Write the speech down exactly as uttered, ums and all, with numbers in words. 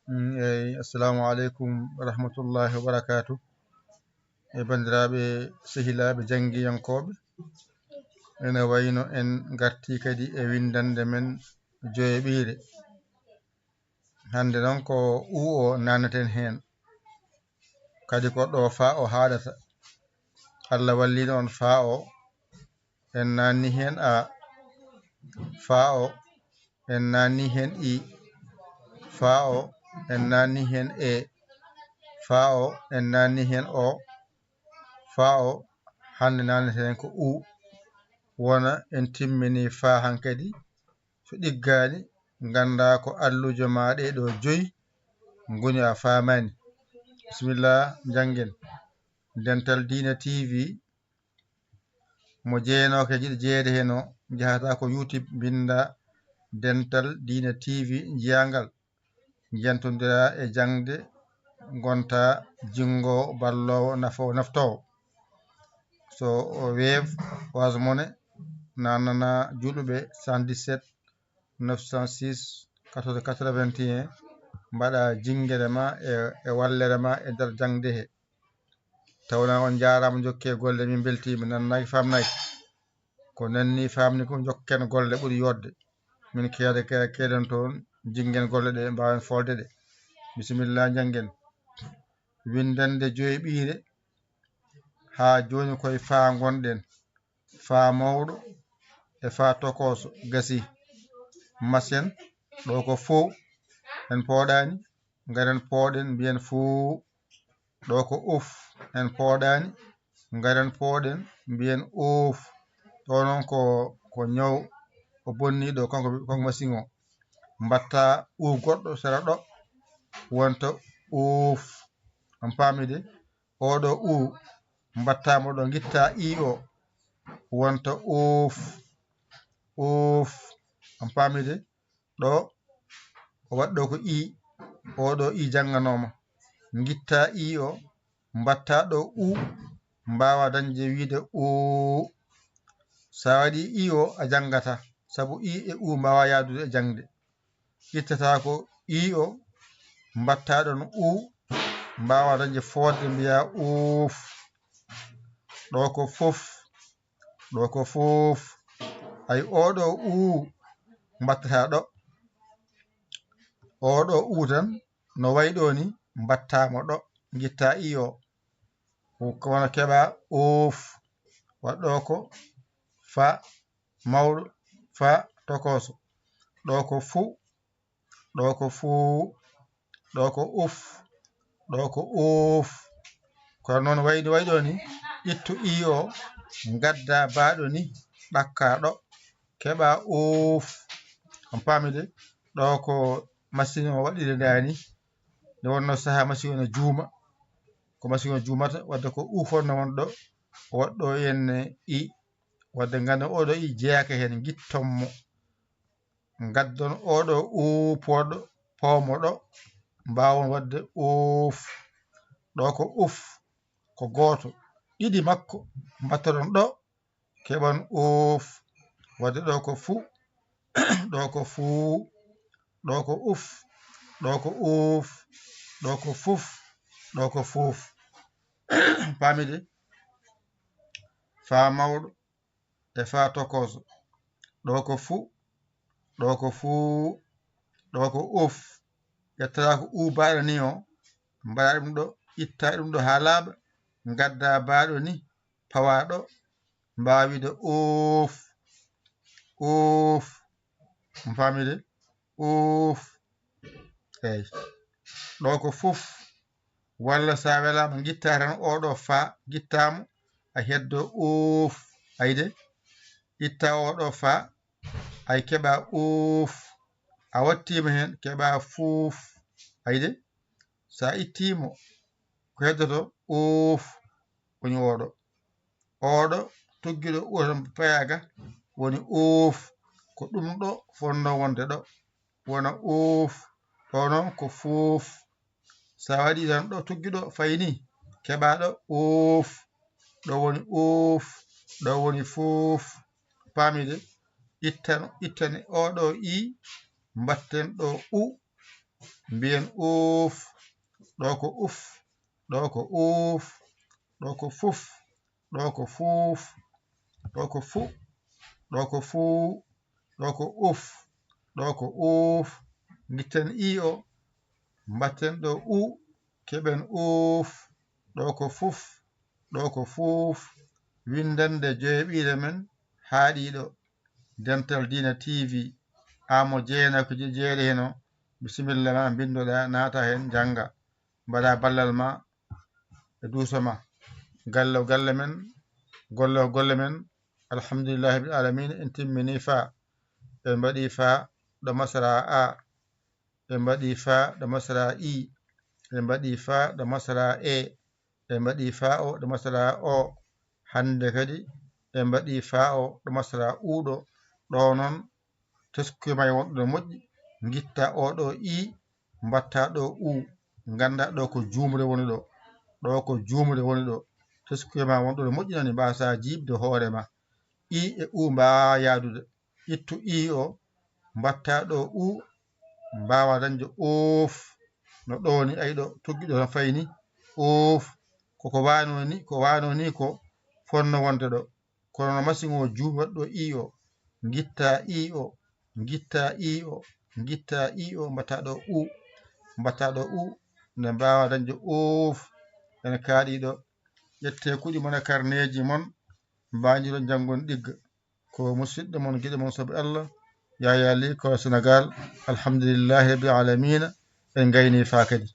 Mm, eyi, assalamu aleykum wa rahmatullahi wa barakaatu. E banndiraaɓe, sehilaaɓe, janngiyankooɓe, ene wayno en ngartii kadi e winndannde men joyeɓiire. Hannde noon ko u o naannaten heen. Kadi ko ɗo fa o haaɗata. Allah walliino on fa o, en naanni heen a. Fa o, en naanni heen i. Fa o, en naanni heen e. Fa o, en naanni heen o. Fa o, hannde naannaten ko u. Wona en timmini fa hankadi. So ɗiggaani, nganndaa ko alluuje maa ɗee ɗo joyi ngoni a faamaani. Bisimilla, njanngen. Dental Diina T V, mo jeenooke jiɗi jeyeede heen o, njahata ko YouTube, mbinnda Dental Diina T V, njiyaa ngal. Njentondira e jaŋde, ngonta jinngo, balloowo, nafoowo, naftoowo. So o Wave, Orange Money, naannana juuluɓe cent dix-sept, neuf cent six, quatorze quatre-vingt-un, mbaɗa jinngere ma e, e wallere ma e nder jaŋde he. Tawna on njaaraama, njokke golle, min mbeltiima, nannaaki, faamnaaki. Ko nanni, faamni ko njokken golle ɓuri yodde. Min keeda, ke-, keedan toon, jingen golle ɗe, mbaawen foolde ɗe. Bisimilla, njanngen. Winndannde joyɓiire, haa jooni koye faa ngonɗen. Faa mawɗo e faa tokooso, gasi. Masen, ɗo ko foo, en pooɗaani, ngaren pooɗen, mbiyen fuu. Ɗo ko uf, en pooɗaani, ngaren pooɗen, mbiyen uuf. Ɗo noon ko, ko ñaw o bonniiɗo, kanko, kanko masiŋ o. Mbatta u goɗɗo sera ɗo, wonta uuf. On paami de? Oɗo u, mbatta mo ɗo, ngitta i o, wonta uuf, uuf. On paami de? Ɗo, o waɗi ɗo ko i, oɗo i jannganooma. Ngitta i o, mbatta ɗo u, mbaawa dañde wiide uu. So a waɗi i o, a janngata, sabu i e u mbaawa yahdude e jaŋde. Ittata ko i o, mbatta ɗon u, mbaawa dañde fooɗde, mbiya uuf. Ɗo ko fof, ɗo ko foof. Ay, oɗo u mbattata ɗo. Oɗo u tan, no wayi ɗo ni, mbatta mo ɗo, ngitta i o. Ko wona keɓa uuf. Waɗɗo ko fa mawɗo, fa tokooso. Ɗo ko fu, ɗo ko fuu, ɗo ko uf, ɗo ko uuf. Kono noon wayde, wayde ni, ittu i o, ngadda baaɗo ni, ɗakka ɗo, keɓa uuf. On paami de? Ɗo ko masiŋ o waɗirde ndaa ni. Nde wonno sahaa masiŋ o ne juuma. Ko masiŋ o juumata, wadde ko uuf wonno won ɗo, o waɗɗo en i. Wadde ngannde oɗo i jeyaaka heen, ngitton mo. Ngaddon oɗo u pooɗo, poomo ɗo, mbaawon waɗde uuf. Ɗo ko uf, ko gooto. Ɗiɗi makko, mbattoɗon ɗo, keɓon uuf. Wadde ɗo ko fu, ɗo ko fuu, ɗo ko uf, ɗo ko uuf, ɗo ko fuf, ɗo ko fuuf. Paami de? Faa mawɗo e faa tokooso. Ɗo ko fu, ɗo ko fuu, ɗo ko uf. Ƴettata ko u baaɗo ni o, mbaɗa ɗum ɗo, itta ɗum ɗo haa laaɓa, ngadda baaɗo ni, pawa ɗo, mbaawa wiide uuf, uuf. On paami de? Uuf. Eey. Ɗo ko fuf. Walla so a welaama, ngitta tan oɗo faa, ngitta mo, a heddo uuf. Ayi de? Itta oɗo faa, ay keɓa uuf. A wattiima heen, keɓa fuuf. Ayi de? So a ittii mo, ko heddoto? Uuf. Woni oɗo. Oɗo tuggiɗo u tan payaaga woni uuf. Ko ɗum ɗo fotnoo wonde ɗo, wona uuf. Ɗo noon ko fuuf. So a waɗii tan ɗo tuggiɗo fayi ni, keɓa ɗo uuf. Ɗo woni uuf. Ɗo woni fuuf. Paami de? Ittan, ittane oɗo i, mbatten ɗo u. Mbiyen uuf. Ɗo ko uf. Ɗo ko uuf. Ɗo ko fuf. Ɗo ko fuuf. Ɗo ko fu. Ɗo ko fuu. Ɗo ko uf. Ɗo ko uuf. Ngitten i o. Mbatten ɗo u. Keɓen uuf. Ɗo ko fuf. Ɗo ko fuuf. Winndannde joyaɓiire men haaɗiiɗo. Dental Diina T V. Amo jeenaako je jeere heno. Bisimilla ma, mbinndoɗaa, naata heen, njannga. Mbaɗa ballal ma e duuso ma. Galle o galle men, golle o golle men. Alhamdulillahi rabbil alamin, en timmini fa. En mbaɗi fa ɗo masara a. En mbaɗi fa ɗo masara i. En mbaɗi fa ɗo masara e. En mbaɗi fa o ɗo masara o. Hannde kadi en mbaɗi fa o ɗo masara u ɗo. Ɗo noon, teskuye ma e wonɗo no moƴƴi, ngitta o ɗo i, mbatta ɗo u, ngannda ɗo ko juumre woni ɗo. Ɗo ko juumre woni ɗo. Teskuye ma wonɗo no moƴƴi nani, mbasa jiiɓde hoore ma. I e u mbaawa yaadude. Ittu i o, mbatta ɗo u, mbaawa dañde oof. No ɗo ni, ay ɗo tuggi ɗo no fayni. Oof. Koko wano ni, ko wano ni ko fonno wonde ɗo. Kono no masiŋ o juumat ɗo i o, ngitta i o, ngitta i o, ngitta i o, mbatta ɗo u, mbatta ɗo u, nde mbaawa dañde oof. Ene kaaɗi ɗo. Ƴette kuɗi mon e karneeji mon, mbañiron janngon ɗigga. Ko musidɗo mon, giɗo mon, soɓe Allah, Yaya Ly, ko Senegal. Alhamdulillahi rabbil alamina. En gayni fa kadi.